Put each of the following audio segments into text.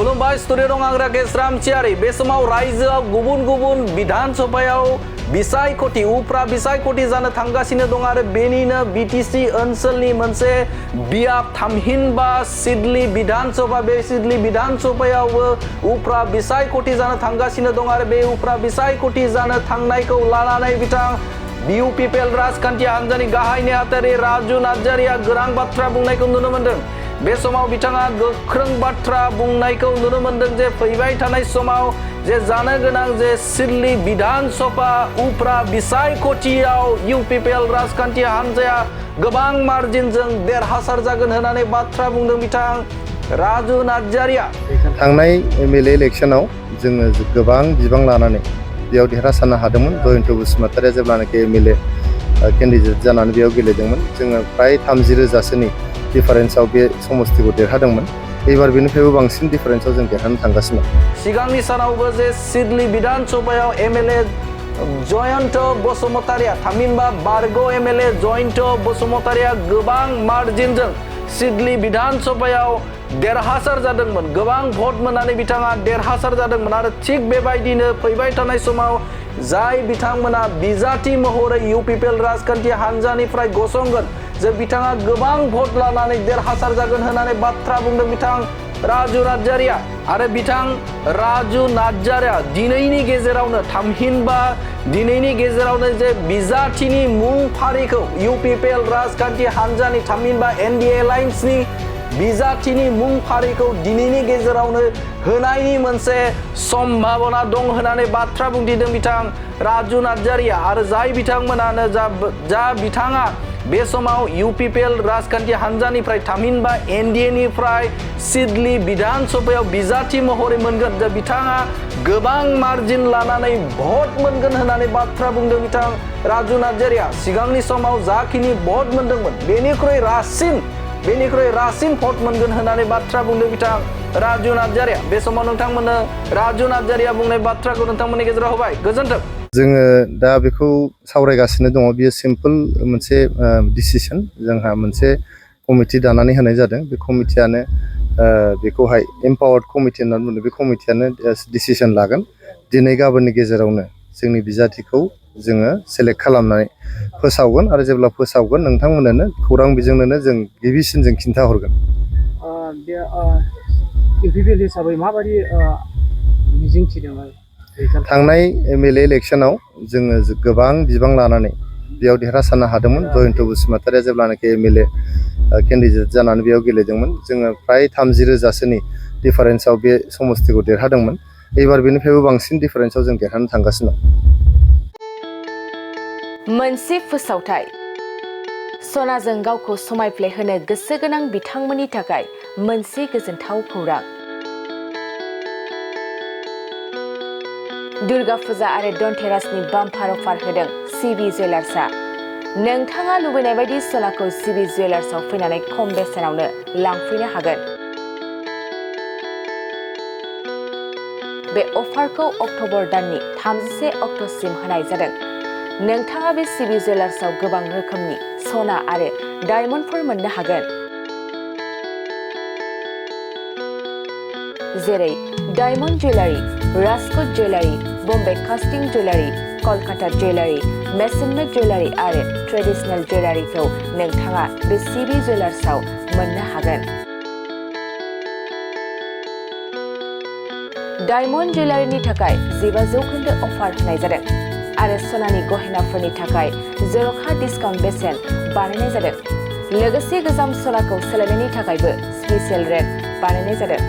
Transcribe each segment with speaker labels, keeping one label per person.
Speaker 1: खुलुमबाय स्टुडिअ दं आं राकेश रामसियारि। बे समाव रायजोआव गुबुन गुबुन बिधान सभायाव बिसायख'थि उफ्रा बिसायख'थि जानो थांगासिनो दं आरो बेनिनो बिटिसि ओनसोलनि मोनसे बियाब थामहिनबा सिडली बिधान सभा। बे सिडली बिधान सभायावबो उफ्रा बिसायख'थि जानो थांगासिनो दं आरो बे उफ्रा बिसायख'थि जानो थांनायखौ लानानै बिथां BUPPL राजखान्थि हान्जानि गाहाय नेहाथारि राजु नार्जारिया गोनां बाथ्रा बुंनायखौ नुनो मोन्दों। बे समाव बिथाङा गोख्रों बाथ्रा बुंनायखौ नुनो मोन्दों जे फैबाय थानाय समाव जे जानो गोनां जे सिडली बिधान सभा उफ्रा बिसायख'थियाव UPPL राजखान्थि हान्जाया गोबां मार्जिनजों देरहासार जागोन होननानै बाथ्रा बुंदों बिथां राजु नार्जारिया।
Speaker 2: थांनाय MLA इलेक्शनाव जोङो गोबां बिबां लानानै बेयाव देरहासारनो हादोंमोन। जयन्त बसुमतारिया जेब्लानाखि MLA केन्डिडेट जानानै बेयाव गेलेदोंमोन जोङो फ्राय 30,000सोनि डिफारेन्सआव बे समस्तिखौ देरहादोंमोन। एबार बेनिफ्रायबो बांसिन डिफारेन्सआव जों देरहानो थांगासिनो।
Speaker 1: सिगांनि सानावबो जे सिडली बिधान सभायाव MLA जयन्त बसुमतारिया थामहिनबा बारग' MLA जयन्त बसुमतारिया गोबां मार्जिनजों सिडली बिधान सभायाव देरहासार जादोंमोन। गोबां भट मोननानै बिथाङा देरहासार जादोंमोन आरो थिग बेबायदिनो फैबाय थानाय समाव जाय बिथांमोना बिजाथि महरै UPPL राजखान्थि हान्जानिफ्राय गसंगोन जे बिथाङा गोबां भट लानानै देरहासार जागोन होननानै बाथ्रा बुंदों बिथां राजु नार्जारिया। आरो बिथां राजु नार्जारिया दिनैनि गेजेरावनो थामहिनबा दिनैनि गेजेरावनो जे बिजाथिनि मुं फारिखौ UPPL राजखान्थि हान्जानि थामहिनबा NDA एलायन्सनि बिजाथिनि मुं फारिखौ दिनैनि गेजेरावनो होनायनि मोनसे सम्भावना दं होननानै बाथ्रा बुंथिदों बिथां राजु नार्जारिया। आरो जाय बिथांमोनानो जा बिथाङा बे समाव UPPL राजखान्थि हान्जानिफ्राय थामहिनबा NDA निफ्राय सिडली बिधान सभायाव बिजाथि महरै मोनगोन जे बिथाङा गोबां मार्जिन लानानै भट मोनगोन होननानै बाथ्रा बुंदों बिथां राजु नार्जारिया। सिगांनि समाव जाखिनि भट मोनदोंमोन बेनिख्रुइ रासिन भट मोनगोन होननानै बाथ्रा बुंदों बिथां राजु नार्जारिया। बे समाव नोंथांमोननो राजु नार्जारिया बुंनाय बाथ्राखौ नोंथांमोननि गेजेराव होबाय। गोजोन्थों।
Speaker 2: जोङो दा बेखौ सावरायगासिनो दङ। बियो सिम्पोल मोनसे डिसिसन। जोंहा मोनसे कमिटि दानानै होनाय जादों। बे कमिटियानो बेखौहाय एम्पावार्ड कमिटि होननानै बुङो। बे कमिटियानो डिसिसन लागोन। दिनै गाबोननि गेजेरावनो जोंनि बिजाथिखौ जोङो सेलेक्ट खालामनानै फोसावगोन आरो जेब्ला फोसावगोन नोंथांमोननो खौरां बिजोंनो जों गिबिसिन जों खिन्थाहरगोन।
Speaker 3: UPPL हिसाबै माबायदि मिजिंथिदों?
Speaker 2: थांनाय MLA इलेक्शनाव जोङो गोबां बिबां लानानै बेयाव देरहासारनो हादोंमोन। जयन्त बसुमतारिया जेब्लानाखि MLA केन्डिडेट जानानै बेयाव गेलेदोंमोन जोङो फ्राय 30,000सोनि डिफारेन्सआव बे समस्तिखौ देरहादोंमोन। एबार बेनिफ्रायबो बांसिन डिफारेन्सआव जों देरहानो थांगासिनो।
Speaker 4: मोनसे फोसावथाय सनाजों गावखौ समायफ्लेहोनो गोसो गोनां बिथांमोननि थाखाय मोनसे गोजोनथाव खौरां। दुर्गा फुजा आरो धनतेरासनि बाम्पार अफार होदों CB जुवेलार्सआ। नोंथाङा लुबैनाय बायदि सनाखौ CB जुवेलार्सआव फैनानै खम बेसेनावनो लांफैनो हागोन। बे अफारखौ अक्ट'बर दाननि 31 अक्ट'सिम होनाय जादों। नोंथाङा बे CB जुवेलार्सआव गोबां रोखोमनि सना आरो डायमन्डफोर मोननो हागोन। जेरै diamond jewellery, Rajkot jewellery, Bombay कास्टिं जुवेलारि, कलकाता जुवेलारि, मेसिन मेड जुवेलारि आरो ट्रेडिशनेल जुवेलारिखौ नोंथाङा बे CB जुवेलार्सआव मोननो हागोन। डायमन्ड जुवेलारिनि थाखाय 15% अफार होनाय जादों आरो सनानि गहेनाफोरनि थाखाय जर'खा डिसकाउन्ट बेसेन बानायनाय जादों। लोगोसे गोजाम सनाखौ सोलायनायनि थाखायबो स्पेसियेल रेट बानायनाय जादों।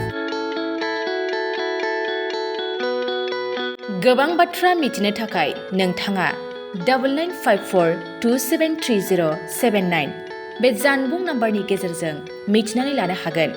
Speaker 4: गोबां बाथ्रा मिथिनो थाखाय नोंथाङा 9954273079 बे जानबुं नाम्बारनि गेजेरजों मिथिनानै लानो हागोन।